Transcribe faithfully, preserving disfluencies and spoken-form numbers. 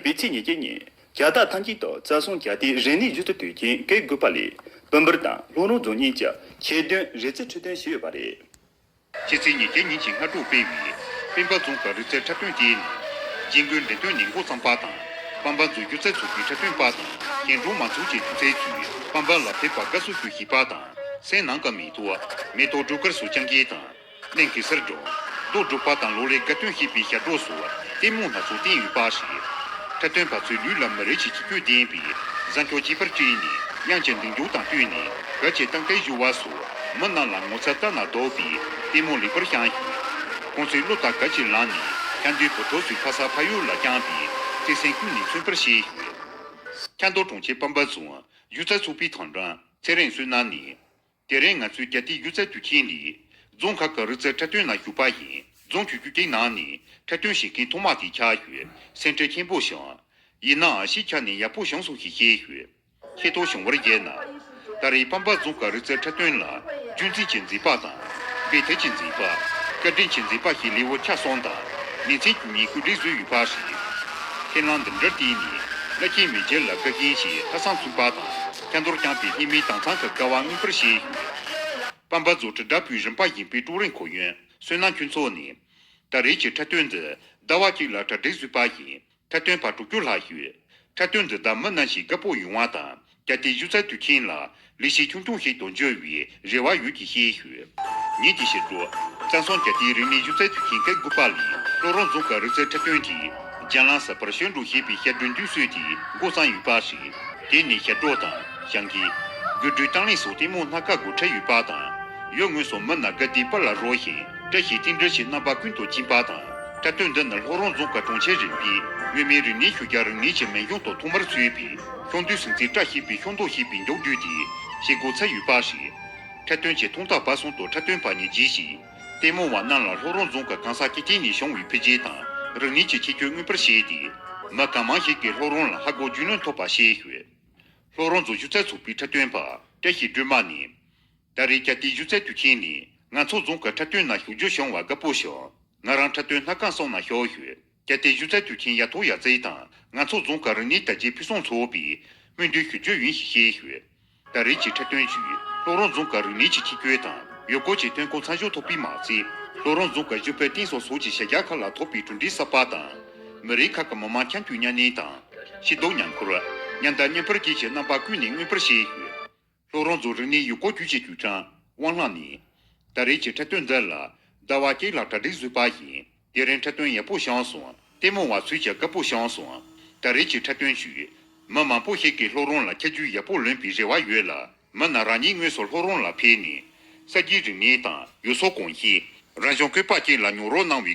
པའི་ཚེས་ཉེར་བརྒྱད་ཉིན། རྒྱལ་དར་ཐང་ཆེན་དང་རྩ་གསུམ་རྒྱལ་དར་རིག་གནས་སྒྱུ་རྩལ་དུས་ཆེན་གལ་དགུ་པ་ལས་བུམ་པར་དང་ལྷོ་རོང་རྫོང་གཉིས་ཀྱི་ཁྱད་ལྡན་རིག་རྩལ་འཁྲབ་སྟོན་ཞུས་ཡོད་པ་རེད། ཕྱི་ཚེས་ཉེར་བརྒྱད་ཉིན་གྱི་སྔ་དྲོ་སྤེལ་བའི་སྤེན་པ་རྫོང་གི་རིག་རྩལ་འཁྲབ་སྟོན་དེའི་ནང་། རྒྱལ་མགོན་འདྲེན་སྟོན་ནས་འགོ་བརྩམས་པ་དང་། སྤམ་པ་རྫོང་སྒྱུ་རྩལ་ཚོགས་པའི་འཁྲབ་སྟོན་པ་དང་། སྐྱེ་འགྲོ་མང་ཚོགས་ཀྱི་སྒྱུ་རྩལ་ཚོས་སྤམ་པ་ལ་ཕེབས་པ་དགའ་བསུ་ཞུ་ཞེས་པ་དང་། སེམས་ནང་གི་མེ་ཏོག་མེ་ཏོག་སྒྲོལ་དཀར་སོགས་བཅིངས་འགྲོལ་དང་། གླིང་གེ་སར་སྒྲུང་། རྡོ་སྒྲུག་པ་དང་ལོ་ལེགས་དགའ་སྟོན་ཞེས་པའི་ཞབས་བྲོ་སོགས་ལྟད་མོ་སྣ་ཚོགས་བསྟན་ཡོད་པ་རེད། འཁྲབ་སྟོན་པ་ཚོའི་ལུས་ལ་མི་རིགས་ཀྱི་ཁྱད་ཆོས་ལྡན་པའི་གཟའ་མཆོག་གཅེས་པར་སྤྲས་ནས། དབྱངས་ཀྱི་མདུན་སྐྱོར་དང་བསྟུན་ནས་གར་གྱི་རྟེན་འབྲེལ་ཞུ་བ་སོགས་མི་རྣམས་ལ་ངོ་མཚར་ལྟ་ན་སྡུག་པའི་ལྟད་མོ་ལེགས་པར་བཤམས་ཤིང་། ཁོང་ཚོས་གླུ་དང་གར་གྱི་ལམ་ནས་ཤར་འདུས་བུ་ཕྲུག་ཚོའི་ཕ་ས་ཕ་ཡུལ་ལ་བཅངས་པའི་བརྩེ་སེམས་ཀུན་ནས་མཚོན་པར་བྱས་ཡོད། ཁྱད་མདོ་གྲོང་ཁྱེར་སྤམ་པ་རྫོང་སྒྱུ་རྩལ་ཚོགས་པའི་ཐང་འགྲམ་ཚེ་རིང་བསོད་ནམས་ནས། དེ་རིང་ང་ཚོའི་རྒྱལ་དར་སྒྱུ་རྩལ་དུས་ཆེན་ལས་རྫོང་ཁག་གི་རིག་རྩལ་འཁྲབ་སྟོན་ནང་ཞུགས་པ་ཡིན། རྫོང་ཆུང་ཆུང་གཅིག་ནང་ནས་འཁྲབ་སྟོན་བྱེད་མཁན་ཐོག་མ་དེ་ཆགས་ཡོད། སེམས་ཁྲལ་ཆེན་པོ་བྱུང་། ཡིན་ནའང་ཕྱིའི་ཆ་ནས་ཡག་པོ་བྱུང་སོང་ཞེས་བཤད་ཡོད། ཤེས་རྟོགས་བྱུང་བར་བྱས་ན། ད་རེས་སྤམ་པ་རྫོང་གི་རིག་རྩལ་འཁྲབ་སྟོན་ལ་རྒྱུན་འཛིན་གྱི་མཛད་པ་དང་། འབད་ཐབས་ཀྱི་མཛད་པ། བཀའ་དྲིན་གྱི་མཛད་པ་ཞེས་ལེའུ་ཆ་གསུམ་དང་ལེ་ཚན་བཅུ་གཉིས་བཀོད་སྒྲིག་བཟོས་ཡོད་པ་རེད། ཁས་བླངས་འདི་འདྲར་བརྟེན་ནས་བླ་ཆེན་མི་སྒེར་ལ་དགའ་ཞེན་ཞེས་ལྷག་བསམ་ཚུད་པ་དང་། ཁྱད་མདོར་བསྐྱངས་པའི་ལྷད་མེད་དྭངས་གཙང་གི་དགའ་བ་མངོན་པར་བྱས་ཡོད། སྤམ་པ་རྫོང་དྲིལ་བསྒྲགས་པུའི་རིམ་པ་བཞིན་པའི་ཀྲུའུ་རེན་ཁོར་ཡུག་བསོད་ནམས་ཁྱུ་ཚོགས་ནས། ད་རེས་ཀྱི་འཁྲབ་སྟོན་འདི་ཟླ་བ་གཅིག་ལ་གྲ་སྒྲིག་བཟོས་པ་ཡིན། འཁྲབ་སྟོན་པ་དྲུག་ཅུ་ལྷག་ཡོད། འཁྲབ་སྟོན་འདི་དག་མི་རྣམས་ཞིག་དགའ་པོ་ཡོང་བ་དང་། རྒྱལ་དར་སྒྱུ་རྩལ་དུས་ཆེན་ལ་ལས་གཞི་ཆུང་ཆུང་ཞིག་ཏུ་འགྱུར་བའི་རེ་བ་ཡོད་ཅེས་བཤད་ཡོད། ཉིན་དེའི་ཕྱི་དྲོ། རྩྭ་སོན་རྒྱལ་དར་རིག་གནས་སྒྱུ་རྩལ་དུས་ཆེན་སྐབས་དགུ་པ་ལས་ལྷོ་རོང་རྫོང་གི་རིག་རྩལ་འཁྲབ་སྟོན་དེ་རྒྱང་ལམ་གསར་པར་ཞོན་འགྲོ་ཞེས་པའི་ཞབས་བྲོ་མདུན་སྐྱོར་དེ་འགོ་བརྩམས་ཡོད་པ་རེད། དེ་ནི་ཞབས་བྲོ་དང་བྱ་འགུལ། དགོད་བྲོའི་རྟེན་ལས་སོགས་ལྟད་མོ་སྣ་ཁ་དགུ་འཁྲབ་ཡོད་པ་དང་། ཡུལ་དངོས་སུ་མི་སྣ་དགའ་བདེ་སྤུ་ལ་རོལ་ཞིང་བཀྲ་ཤིས་རྟེན་འབྲེལ་གྱི་རྣམ་པ་ཀུན་ཏུ་སྦྱིན་པ་དང་། འཁྲབ་སྟོན་འདི་ནི་ལྷོ་རོང་རྫོང་གི་གྲོང་ཁྱེར་རིམ་པའི་མངོན་མིན་རིག་གནས་ཤུལ་བཞག་རིག་གནས་ཀྱི་མིང་གཞུང་དུ་ཐོག་མར་ཚུད་པའི་ཤིང་རྡུལ་སེམས་རྩེ་བཀྲ་ཤིས་པའི་ཤིང་སྡོང་ཞེས་པའི་མཇུག་བསྡུས་ཏེ་ཞེ་དགུ་ཚར་ཡོད་པ་རེད། འཁྲབ་སྟོན་གྱི་ཐོག་མཐའ་བར་གསུམ་དུ་འཁྲབ་སྟོན་པ་ནས་རྗེས་ཤིག་ལྟད་མོ་བ་རྣམས་ལ་ལྷོ་རོང་རྫོང་གི་གང་ཟག་སྤྱི་སྟེང་ནས་བྱུང་བའི་འཕེལ་རྒྱས་དང་རིག་གནས་ཀྱི་ཁྱད་ཆོས་མངོན་པར་བྱས་ཏེ། མི་གང་མང་ཞིག་གིས་ལྷོ་རོང་ལ་ཧ་གོ་རྒྱུས་ལོན་ཐོབ་པ་བྱས་ཡོད། ལྷོ་རོང་རྫོང་སྒྱུ་རྩལ་ཚོགས་པའི་འཁྲབ་སྟོན་པ་བཀྲ་ཤིས་སྒྲོལ་མ་ནས། ད་རེས་རྒྱལ་དར་སྒྱུ་རྩལ་དུས་ཆེན་ནི་ང་ཚོ་རྫོང་གི་འཁྲབ་སྟོན་ནང་ཞུགས་རྒྱུ་བྱུང་བར་དགའ་པོ་བྱུང་། ང་རང་འཁྲབ་སྟོན་སྣ་ཁ་གསུམ་ནང་ཞུགས་ཡོད། རྒྱལ་དར་སྒྱུ་རྩལ་དུས་ཆེན་ཡག་ཐོག་ཡག་བརྩེགས་དང་ང་ཚོ་རྫོང་གི་རིག་གནས་དར་རྒྱས་ཕུན་སུམ་ཚོགས་པའི་སྨོན་འདུན་ཞུ་རྒྱུ་ཡིན་ཞེས་བཤད་ཡོད། ད་རེས་ཀྱི་འཁྲབ་སྟོན་བརྒྱུད་ལྷོ་རོང་རྫོང་གི་རིག་གནས་ཀྱི་ཁྱད་ཆོས་དང་ཡུལ་སྐོར་གྱི་ཐོན་ཁུངས་ཚང་ཞོགས་ཐོབ་པས་མ་ཚད། ལྷོ་རོང་རྫོང་གི་བཞི་པའི་གཏིང་ཟབ་སོགས་ཀྱི་ཤར་རྒྱག་ཁག་ལ་ཐོབ་པའི་གྲུབ་འབྲས་གསར་པ་དང་། མི་རིགས་ཁག་གི་མི་དམངས་ཁྱིམ་དུ་མཉམ་གནས་དང་། ཤེས་རྟོགས་མཉམ་འཁུར། མཉམ་དར་མཉམ་འཕེལ་བཅས་ཀྱི་རྣམ་པ་ཀུན་ནས་མངོན་པར་བྱས་ཡོད། ལྷོ་རོང་རྫོང་རིག་གནས་ཡུལ་སྐོར་ཅུས་ཀྱི་ཅུས་ཀྲང་དབང་ལྷ་ནས། ད་རེས་ཀྱི་འཁྲབ་སྟོན་འདི་ལ་ཟླ་བ་གཅིག་ལྷག་གྲ་སྒྲིག་བཟོས་པ་ཡིན། དེ་རིང་འཁྲབ་སྟོན་ཡག་པོ་བྱུང་སོང་། ལྟད་མོ་བ་ཚོས་ཀྱང་དགའ་པོ་བྱུང་སོང་། ད་རེས་ཀྱི་འཁྲབ་སྟོན་བརྒྱུད་མི་མང་པོ་ཞིག་གིས་ལྷོ་རོང་ལ་ཁྱབ་རྒྱ་ཡག་པོ་ལོན་པའི་རེ་བ་ཡོད་ལ། མི་རྣམས་རང་ཉིད་དངོས་སུ་ལྷོ་རོང་ལ་ཕེབས་ནས་གསར་བརྗེའི་རིག་གནས་དང་ཡུལ་སྲོལ་གོམས་གཤིས། རང་བྱུང་བཀོད་པ་བཅས་ལ་མྱོང་རོལ་གནང་བའི་